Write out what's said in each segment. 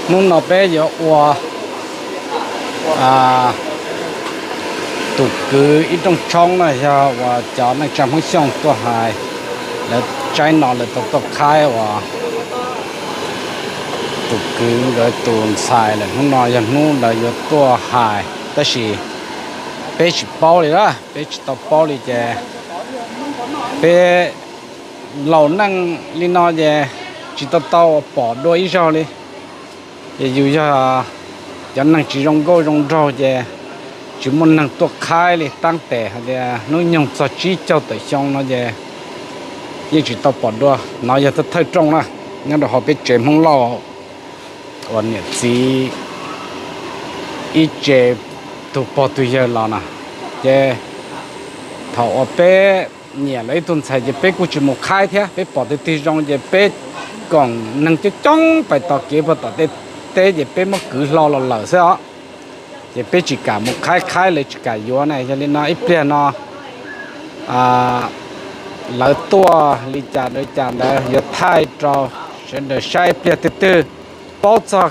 Hnub no peb yuav ua tus kwv ib rooj tshoob no yog uas cov neej tsa Hmoob Xyooj tuaj hais, lawv tsaib no lawv tau tuaj qhaib uas tus kwv nkawd tus ntxhais lawm. Hnub no yog hnub lawv yuav tuaj hais, tab sis peb tsis paub li na, peb tsis tau paub li ces peb laus neej li no ces tsis tau tau pom dua ib zaug li. Ces yus yog cov neeg tsis zoo nkauj zoo nraug ces tsis muaj neeg tuaj qhaib li. Tab tes hais tias hnub nyoog txog tsib caug tawm xyoo no ces yeej tsis tau pom dua. No yog thawj thawj rooj na, nyob rau hauv peb tsev Hmoob Lauj uas niam txiv ib tsev tus pog tus yawg los na. Ces thaum uas peb nyiam lawv ib tug ntxhais ces peb kuj tsis mus qhaib thiab, peb pom tus twg zoo ces peb koom neeg coob coob pais tos kev puag tom tej teb ces peb muab kwv hlo los lawm xwb os. Ces peb tsis kam mus qhaib, qhaib lawv tsis kam yuav na. Yog li no ib pliag no lawv tuaj li cas rau li cas ntawd yuav thaij rau sawv daws saib ib pliag. Tus twg paub txog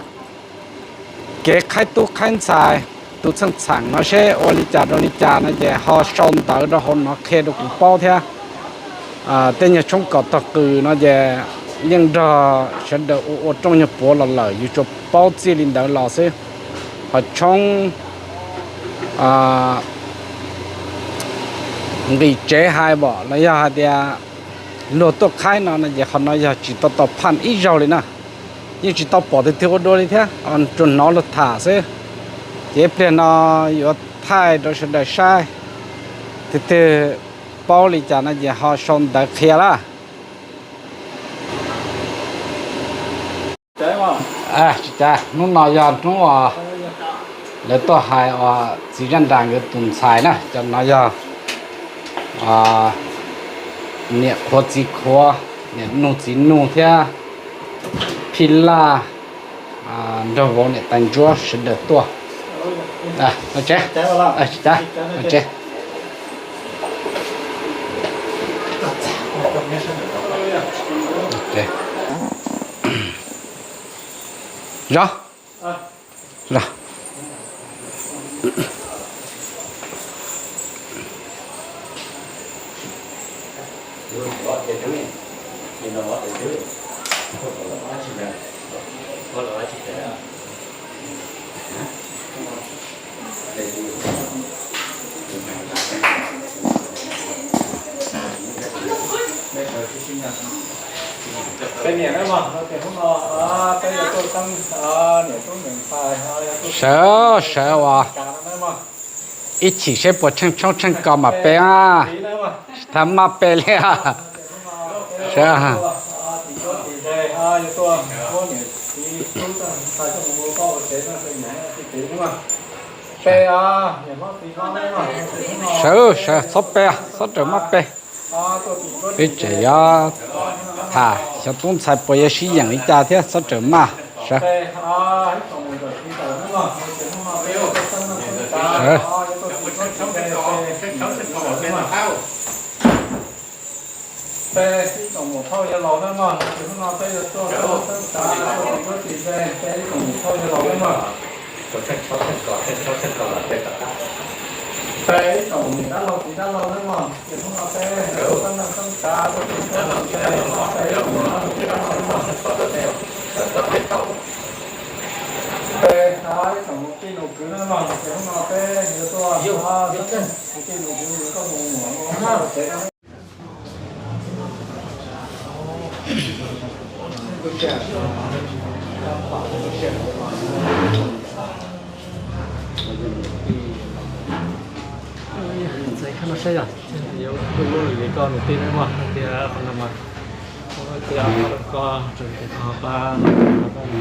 kev qhaib tub qhaib ntxhais, tus txheej txheem no seb ua li cas rau li cas no ces ho sau ntawv rau hauv no qhia rau kuv paub thiab. Tej nyuag tshoob kom tog qws no ces yeej nrog sawv daws ua ua rooj nyuag puav los lawm, yus tsuas paub txij li ntawd los xwb. Ho tshoob nqis tsev hais pom los yog hais tias luag tuaj qhaib no no ces qhov no yog tsis tau tau phaj ib zaug li na. Yeej tsis tau pom tus twg ua dua li thiab, tsuas hnov luag tham xwb. Ces ib pliag no yuav thaij rau sawv daws saib, tus twg paub li cas no ces ho sau ntawv qhia lawm. Tsis cas, hnub no yog hnub uas lawv tuaj hais uas txiv zaj nras nkawd tus ntxhais na, cov no yog niam qhuav txiv qhuav, niam nug txiv nug thiab phij laj nraug vauv niam tais ntsuab sawv daws tuaj. Tsis cas, tsis cas. Zov, zov. Sawv, sawv uas ib chim seb puas tsheej tshoob tsheej kos mam pe a. Tsis tas maj pe li. Sawv, sawv, sawv, txhob pe, txhob rawm maj pe. Peb tseem yuav tham xyov tub ntxhais puas yuav sib yeem li cas thiab, txhob rawm maj, sawv. Yuav lub lwm li koj nws tij na mog, tias qhov no mas tias koj tseem tes koj pab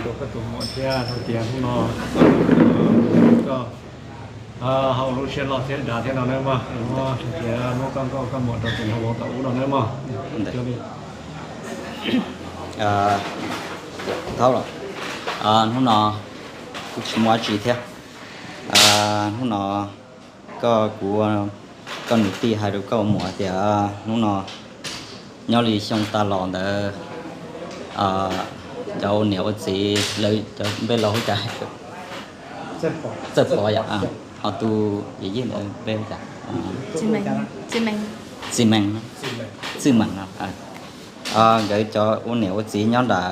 rau koj tus muam thiab hais tias hnub no koj ho ua lub siab loj thiab dav thiab no na mog, tias muab koj nkauj koj muam rau tus nraug vauv tom ub no na mog. Thaub los, hnub no kuv tsis muaj dab tsi thiab. Hnub no koj, kuv, koj niam tij hais rau koj muam tias hnub no nyob li xyoo tas los ntawd Cov ua niam ua txiv lawv cov npe los hu cas? Txawj Pov yom, ho tus yij ntawd npe hu cas? Txij Meej, Txij Meej no. Nkawd cov ua niam ua txiv nyob nram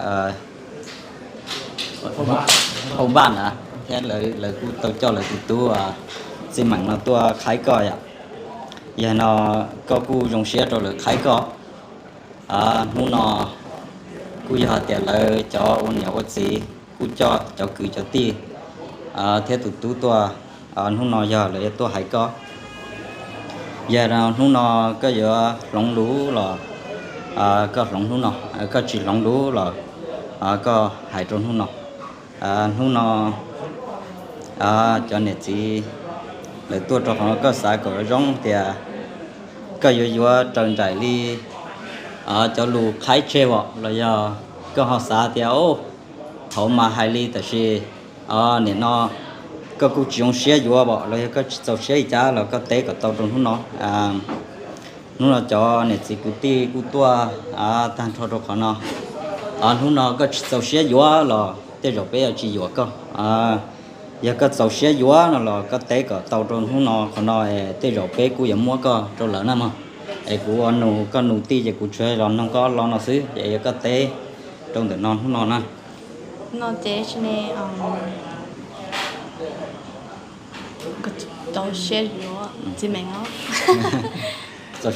Hau Vaj na, thiab lawv kuj tau coj lawv tus tub Txij Meej no tuaj qhaib koj yom. Yog no koj kuj zoo siab rau lawv qhaib koj. Hnub no kuj yog hais tias lawv cov ua niam ua txiv kuj coj cov kwv cov tij thiab tus tub tuaj. Hnub no yog lawv yuav tuaj hais koj. Yog no hnub no koj yuav hloov lus los koj hloov hnub no, koj tsis hloov lus los koj hais rau hnub no. Hnub no cov niam txiv lawv tuaj rau qhov no koj xav kom zoo tias koj yuav yuav raws nraim li cov lus qhaib tseg os, los yog koj ho xav tias thaum mas hais li tab sis nim no koj kuj tsis zoo siab yuav os, los yog koj tsis txaus siab li cas los koj teb kom tau rau hnub no. Hnub no cov niam txiv kwv tij kuj tuaj tag nrho rau qhov no. Hnub no koj tsis txaus siab yuav los tej zaum peb yuav tsis yuam koj. Yog koj txaus siab yuav no los koj teb kom tau rau hnub no qhov no, tej zaum peb kuj yuav muab koj rau lawv na mog. Es kuv ua nus koj nus tij ces kuv tsuas los noog koj lo no xwb, ces yog koj teb rau ntawm no hnub no na. Txaus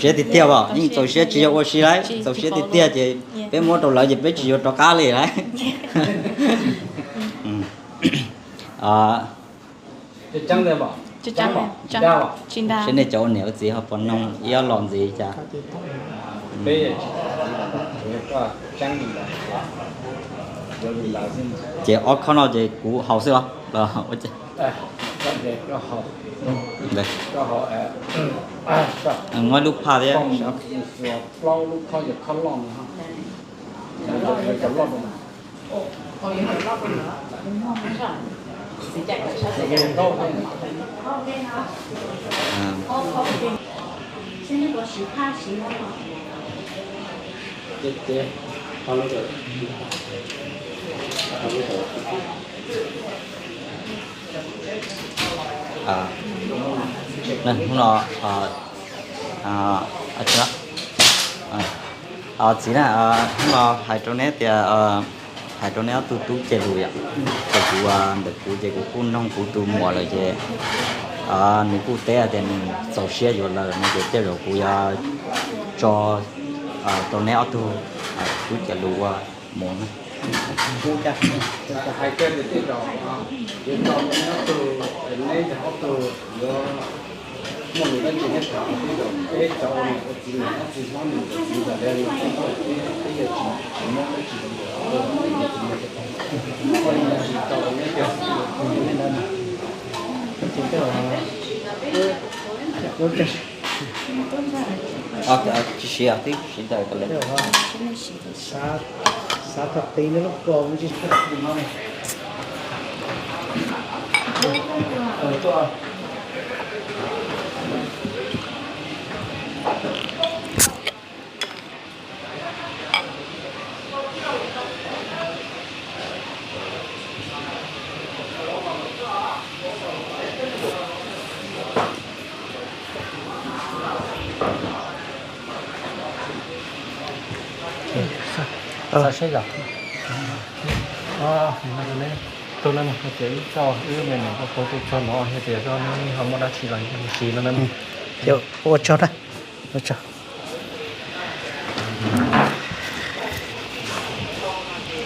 siab tiag tiag os, yeej txaus siab tsis yog ua si lauj, txaus siab tiag tiag ces peb muab rau lawv ces peb tsis yuav rov qab li lauj. Saib nej cov ua niam ua txiv ho puas noog ib ob lo ntxiv cas. Ces ob khob no ces kuv haus xwb los? Muab ib lub phaj thiab. Hnub no txiv na, hnub no hais rau neb tias, hais rau neb ob tug tub ceg lus yom. Ces kuv ntawm kuv ces kuv kuj noog kuv tus muam lawm ces nws kuj teb hais tias nws txaus siab yuav lawm no ces tej zaum kuv yuav tso rau neb ob tug tub ceg lus ua mus na. Hais kiag tias tej zaum yuav tso rau neb ob tug, neb yog ob tug yuav muaj lus dab tsi neb tham, tej zaum peb cov ua niam ua txiv niam ob txiv hlob niam txiv ntawm li peb, peb yuav tsis muab dab tsi rau ntawm ob tug, tsis tau neb tias tsis siv, twb siv daws ko le. Xav tag tis neb lub kua mus tsis. Xav seb yog neb tug no ces wb coj wb me nyuam ko tus txog no hais tias koj neb ho muaj dab tsi los siv no na. Ua tsaug na. Ua tsaug.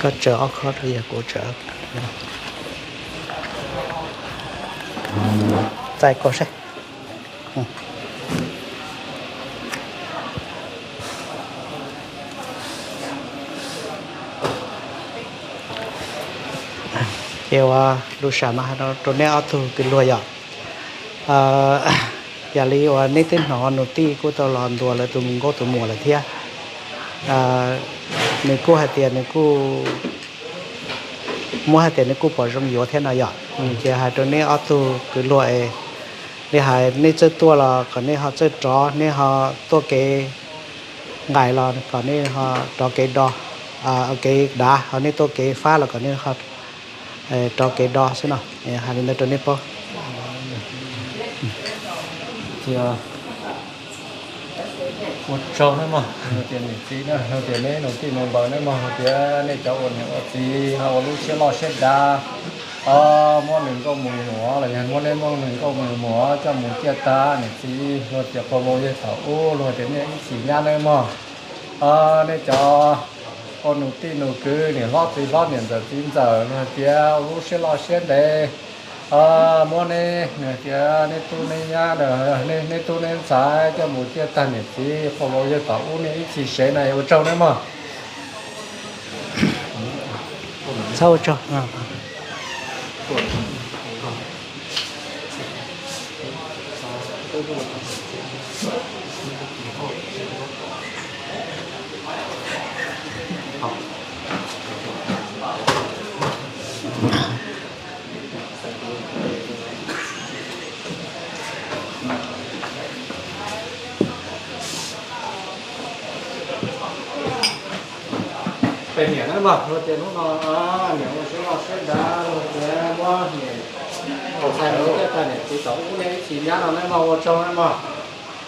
Koj tsaws ob khob rau yog kuv tsaws. Txais koj seb. Ces uas lus sam no hais rau neb ob tug kwv luag yom. Yam li uas neb twb hnov nus tij kuj tau los ntuas lawv tus mus nkauj tus muam lawm thiab. Nws kuj hais tias nws kuj muab hais tias nws kuj pom zoo yuav thiab no yom. Ces hais rau neb ob tug kwv luag es, li hais neb txawj tuaj los kom neb ho txawj rov, neb ho tuaj kev nqaim los kom neb ho rov kev do. kev dav, ho nej tuaj kev fab los kom nej ho rov kev do xwb no. Hais li ntawd rau nej paub. Ua tsaug nawb mog, tias niam txiv na, tias neb nus tij nus npawg nawb mog, tias nej cov ua niam ua txiv ho ua lub siab loj siab dav, muab nws nkauj mus muam los yog muab neb muab nws nkauj mus muam coj mus ciaj tag niam txiv, luag tias qhov vau yawg thaum ub luag tias nej ib txhis nyab nawb mog. Nej cov ua nus tij nus kwv, niam hlob txiv hlob, niam ntxawm txiv ntxawm, luag tias ua lub siab loj siab ntev, muab neb, nws tias neb tub neb nyab, neb tub neb ntxhais coj mus ciaj tag niam txiv, qhov vau yawg thaum ub nej ib txhis sev na, ua tsaug nawb mog. Txhob ua tsaug. Peb niam na mog, luag tias hnub no niam ua siab loj siab dav, luag tias muab niam ntxhais mus ciaj tag niam txiv thaum ub nej ib txhis nyab no nawb mog, ua tsaug nawb mog.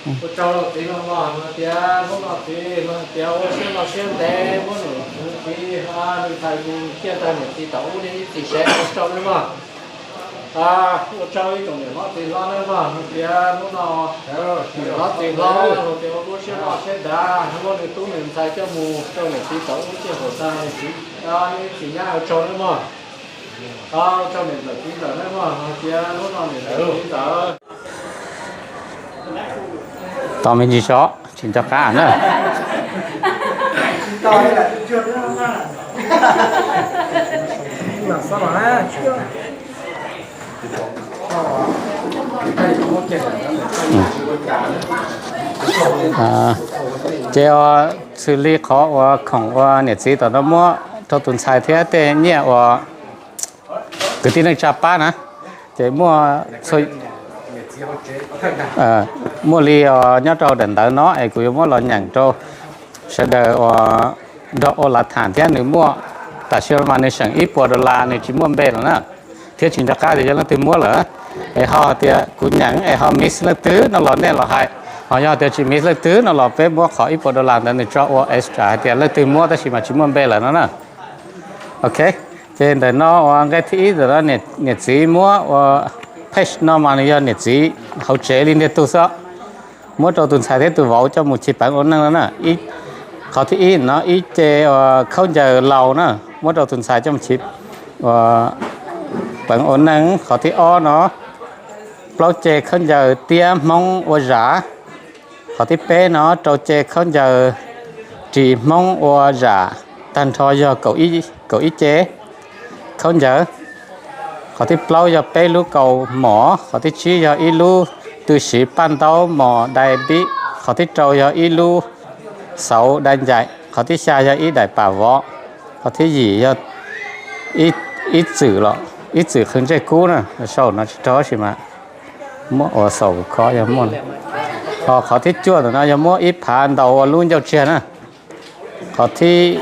Ua tsaug rau txiv no mog, luag tias hnub no txiv luag tias ua siab loj siab ntev, muab nws txiv nws ntxhais mus ciaj tag niam txiv thaum ub nej ib txhis sev, ua tsaug nawb mog. Ua tsaug ib tsoom niam hlob txiv hlob nawb mog, luag tias hnub no niam hlob txiv hlob luag tias ua lub siab loj siab dav, muab nws tub nws ntxhais coj mus rau niam txiv thaum ub ciaj tag niam txiv, nej ib txhis nyab, ua tsaug nawb mog. Ua tsaug niam ntxawm txiv ntxawm nawb mog, luag tias hnub no niam ntxawm txiv ntxawm. Tos me ntsis tso, tsis nco qab na. Ces xws li qhov uas khoom uas niam txiv tom no muab rau tus ntxhais thiab tej nyiaj uas kwv tij neej tsa pab na, ces muaj, muaj li nyob rau daim ntawv no es kuv yuav muab los nyeem rau sawv daws uas nrog ua lav tham thiab. Nws muaj, tam sim no mas nws seem ib puas dollar, nws tsis muaj npe lawm na, thiab tsis nco qab tias yog leej twg muab lawm. Es ho tias kuv nyeem es ho miss leej twg no los nej los hais, ho yog tias tsis miss leej twg no los peb muab qhov ib puas dollar ntawd nws tso ua extra hais tias leej twg muab tab sis mas tsis muaj npe lawm no na. Ok, ces ntawm no uas nqe thib ib ntawm no niam txiv muab ua page no mas nws yog niam txiv hauv tsev li ntiag tug xwb, muab rau tus ntxhais thiab tus vauv coj mus chiv peev ua neej no na. Qhov thib ib no ib ce khaub ncaws laus na, muab rau tus ntxhais coj mus chiv peev ua neej. Qhov thib ob no plaub ce khaub ncaws tiab Hmoob ua zam. Qhov thib peb no rau ce khaub ncaws ris Hmoob ua zam, tag nrho yog kaum ib ce khaub ncaws. Qhov thib plaub yog peb lub kaus mom, qhov thib tsib yog ib lub tw siv paj ntaub mos dai bib, qhov thib rau yog ib lub xauv dai ncaim, qhov thib xya yog ib daim pam vov, qhov thib yim yog ib txwm los ib txwm qhwv ntsej kub na, sau no tsis raug tab sis mas muab ua xaus kho yog muaj. Ho qhov thib cuaj ntawm no yog muab ib phav ntaus ua lub ncauj tsiag na. Qhov thib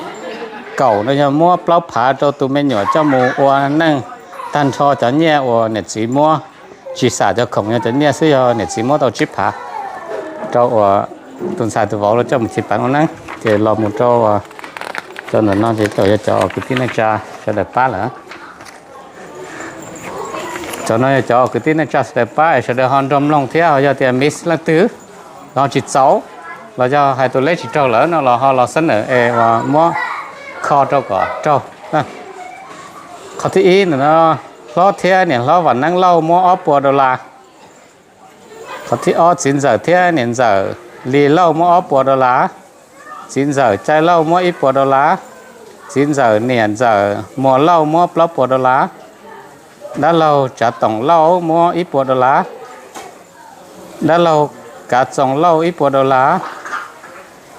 kaum no yog muab plaub phav rau tus me nyuam coj mus ua neej, tag nrho cov nyiaj uas niam txiv muab, tsis xam cov khoom, yog cov nyiaj xwb yog niam txiv muab tau tsib phav rau uas tus ntxhais tus vauv los coj mus chiv peev ua neej. Ces los mus rau cov ntawm no ces yog cov kwv tij neej tsa sawv daws pab lawm. Cov no yog cov kwv tij neej tsa sawv daws pab es sawv daws ho nrog mloog thiab, ho yog tias miss leej twg los tsis txaus, los yog hais tus leb tsis raug lawm no los ho los xab nawm es uas muab kho rau kom raug. Qhov thib ib ntawm no, hlob thiab niam hlob Vam Neeb Lauj muab ob puas dollar. Qhov thib ob, txiv ntxawm thiab niam ntxawm Lis Lauj muab ob puas dollar. Txiv ntxawm Cai Lauj muab ib puas dollar. Txiv ntxawm niam ntxawm Muas Lauj muab plaub puas dollar. Dab laug Tsav Toom Lauj muab ib puas dollar. Dab laug Kav Txoos Lauj ib puas dollar.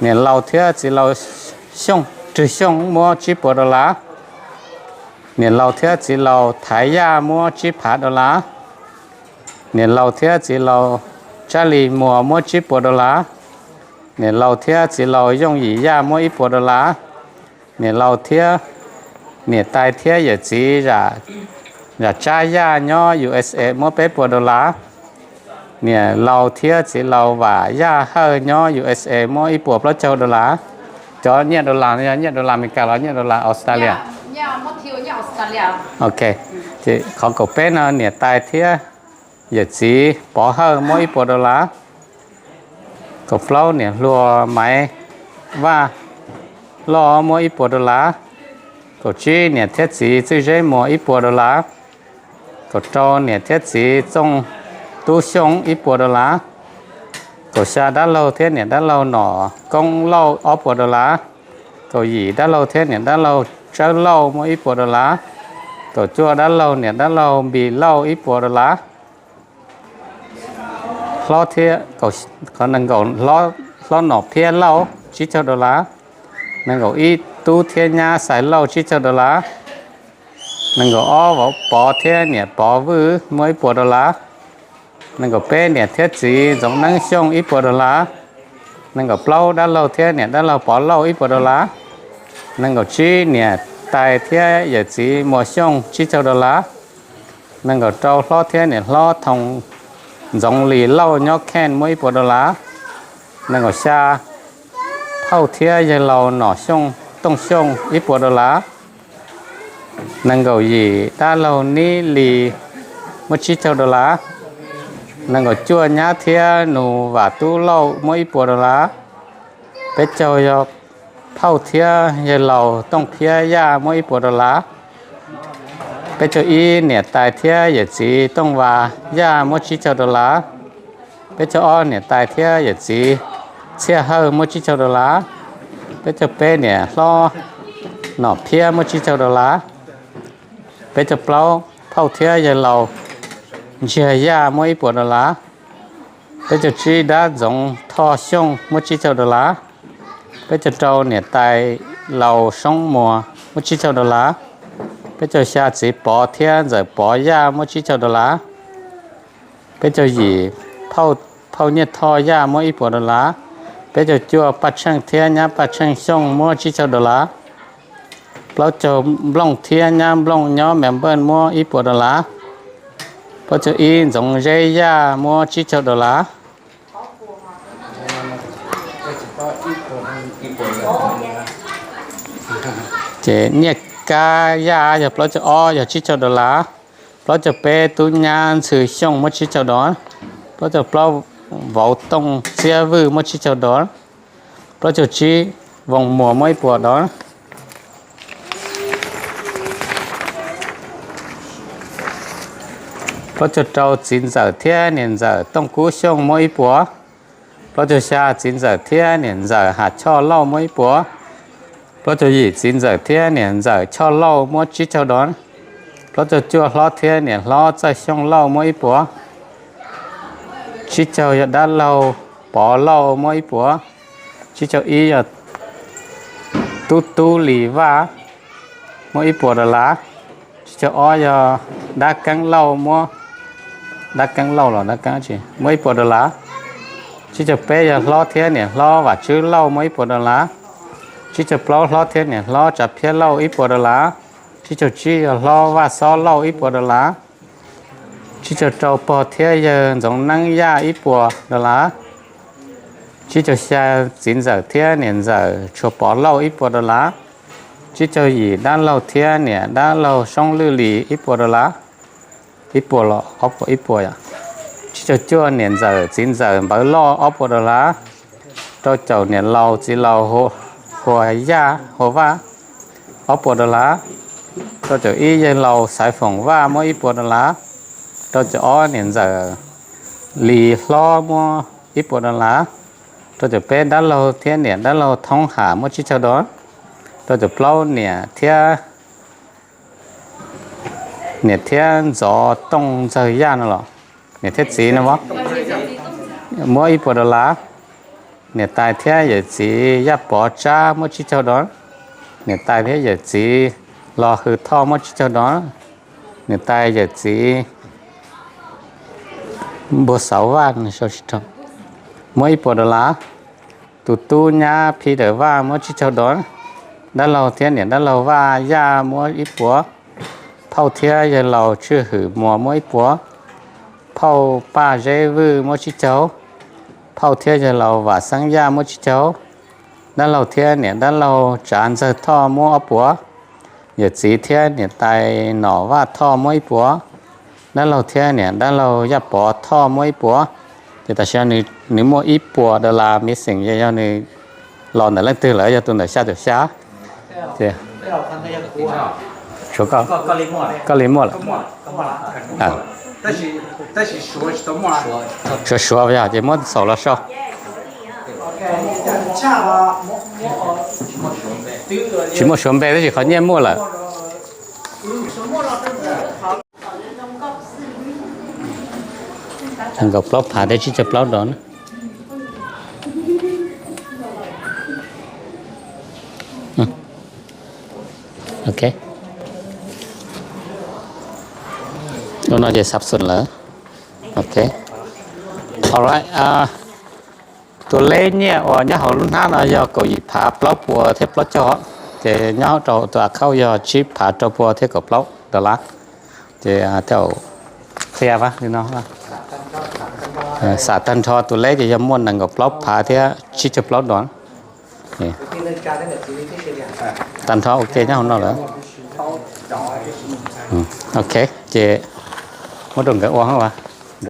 Niam laus thiab txiv laus Xyooj, Rwg Xyooj muab tsib puas dollar. Niam laus thiab txiv laus Thaiv Yaj muab tsib phav dollar. Niam laus thiab txiv laus Tsab Lis Muas muab tsib puas dollar. Niam laus thiab txiv laus Yooj Yim Yaj muab ib puas dollar. Niam laus thiab, niam tais thiab yawm txiv Zam Tsab Yaj nyob U S A muab peb puas dollar. Niam laus thiab txiv laus Vam Yaj Hawj nyob U S A muab ib puas plaub caug dollar. Cov nyiaj dollar no yog nyiaj dollar Amelikas los nyiaj dollar Australia? Ok, ces qhov kaum peb no niam tais thiab yawm txiv Pov Hawj muab ib puas dollar. Kaum plaub niam hluas Maiv Vaj Loj muab ib puas dollar. Kaum tsib niam thiab txiv Txwj Zeb Muas ib puas dollar. Kaum rau niam thiab txiv Txooj Tub Xyooj ib puas dollar. Kaum xya dab laug thiab niam dab laug Nom Koob Lauj ob puas dollar. Kaum yim dab laug thiab niam dab laug Tsawb Lauj muab ib puas dollar. Kaum cuaj dab laug niam dab laug Npis Lauj ib puas dollar. Hlob thiab, qhov nees nkaum hlob Nom Phiab Lauj tsib caug dollar. Nees nkaum ib tub thiab nyab Xais Lauj tsib caug dollar. Nees nkaum ob vauv Pov thiab niam Pov Vwj muab ib puas dollar. Nees nkaum peb niam thiab txiv Ntxoov Neeb Xyooj ib puas dollar. Nees nkaum plaub dab laug thiab niam dab laug Pov Lauj ib puas dollar. Nees nkaum tsib niam tais thiab yawm txiv Muas Xyooj tsib caug dollar. Nees nkaum rau hlob thiab niam hlob Thoo Ntxoov Lis Lauj nyob Kent muab ib puas dollar. Nees nkaum xya phauj thiab yawg laus Nom Xyooj Tooj Xyooj ib puas dollar. Nees nkaum yim dab laug Nib Lis muab tsib caug dollar. Nees nkaum cuaj nyab thiab nus Vam Tub Lauj muab ib puas dollar. Peb caug yog phauj thiab yawg laus Tooj Phiab Yaj muab ib puas dollar. Peb caug ib niam tais thiab yawm txiv Tooj Vas Yaj muab tsib caug dollar. Peb caug ob niam tais thiab yawm txiv Txhiaj Hawj muab tsib caug dollar. Peb caug peb niam hlob Nom Phiab muab tsib caug dollar. Peb caug plaub phauj thiab yawg laus Ntsiag Yaj muab ib puas dollar. Peb caug tsib dab Ntxoov Thoj Xyooj muab tsib caug dollar. Peb caug rau niam tais laus Soob Muas muab tsib caug dollar. Peb caug xya txiv Pov thiab ntxawm Pov Yaj muab tsib caug dollar. Peb caug yim phauj Nyiaj Thoj Yaj muab ib puas dollar. Peb caug cuaj Paj Tsheej thiab nyab Paj Tsheej Xyooj muab tsib caug dollar. Plaub caug Nplooj thiab nyab Nplooj nyob Melbourne muab ib puas dollar. Plaub caug ib Ntxoov Zeb Yaj muab tsib caug dollar. Ces Nyiaj Kab Yaj yog plaub caug ob yog tsib caug dollar. Plaub caug peb Tub Nyab Ntxhw Xyooj muab tsib caug dollar. Plaub caug plaub Vauv Tooj Txiab Vwj muab tsib caug dollar. Plaub caug tsib Voos Muas muab ib puas dollar. Plaub caug rau txiv ntxawm thiab niam ntxawm Tooj Kub Xyooj muab ib puas. Plaub caug xya txiv ntxawm thiab niam ntxawm Ham Choj Lauj muab ib puas. Plaub caug yim txiv ntxawm thiab niam ntxawm Choj Lauj muab tsib caug dollar. Plaub caug cuaj hlob thiab niam hlob Txawj Xyooj Lauj muab ib puas. Tsib caug yog dab laug Pov Lauj muab ib puas. Tsib caug ib yog Tub Tub Lis Vaj muab ib puas dollar. Tsib caug ob yog dab Keeb Lauj muab, dab Keeb Lauj los dab Keeb tsi, muab ib puas dollar. Tsib caug peb yog hlob thiab niam hlob Vam Tswb Lauj muab ib puas dollar. Tsib caug plaub hlob thiab niam hlob Tsav Phiab Lauj ib puas dollar. Tsib caug tsib yog hlob Vaj Xob Lauj ib puas dollar. Tsib caug rau pog thiab yawg Ntxoov Neeb Yaj ib puas dollar. Tsib caug xya txiv ntxawm thiab niam ntxawm Tshuas Pov Lauj ib puas dollar. Tsib caug yim dab laug thiab niam dab laug Soob Lwj Lis ib puas dollar. Ib puas los ob puas ib puas yom. Tsib caug cuaj niam ntxawm txiv ntxawm Npawv Loj ob puas dollar. Rau caum niam laus txiv laus Huas Yaj Huas Vaj ob puas dollar. Rau caum ib yawg laus Xaiv Foom Vaj muab ib puas dollar. Rau caum ob niam ntxawm Lis Hlob muab ib puas dollar. Rau caum peb dab laug thiab niam dab laug Thoob Ham muab tsib caug dollar. Rau caum plaub niam thiab, niam thiab ntxov Tooj Ntxawg Yaj no los, niam thiab txiv no muab ib puas dollar. Niam tais thiab yawm txiv Yaj Pov Tsab muab tsib caug dollar. Niam tais thiab yawm txiv Los Hws Thoj muab tsib caug dollar. Niam tais yawm txiv Npua Xauv Vaj muab ib puas dollar. Tus tub nyab Phi Dawm Vaj muab tsib caug dollar. Dab laug thiab niam dab laug Vaj Yaj muab ib puas. Phauj thiab yawg laus Tswj Hwm Muas muab ib puas. Phauj Paj Zeb Vwj muab tsib caug. Phauj thiab yawg laus Vam Xeeb Yaj muab tsib caug. Dab laug thiab niam dab laug Tsav Ntxawg Thoj muab ob puas. Yawm txiv thiab niam tais Nom Vaj Thoj muab ib puas. Dab laug thiab niam dab laug Yaj Pov Thoj muab ib puas. Ces tam sim no nws muaj ib puas dollar missing, yog nws los ntawm leej twg lawm, yog tus ntawm xya caum xya. Koj li muaj lawm. Suav suav yog ces muab xaus los sau. Tsis muaj suav npe tab sis qhov nyiaj muaj lawm. Nees nkaum plaub phav thiab tsib caug plaub dos na. Ok. Lub no ces xab xun lawm. Ok. Alright. Tus leb nyiaj uas nyob hauv lub hnab no yog kaum yim phav plaub puas thiab plaub caug, ces nyob rau tus account yog tsib phav rau puas thiab kaum plaub dollar. Ces tej zaum qhia li no, xam tag nrho tus leb ces yog muaj nees nkaum plaub phav thiab tsib caug plaub dos. Tag nrho ua ke nyob hauv no lawm. Ok, ces muab rau nkawd ua.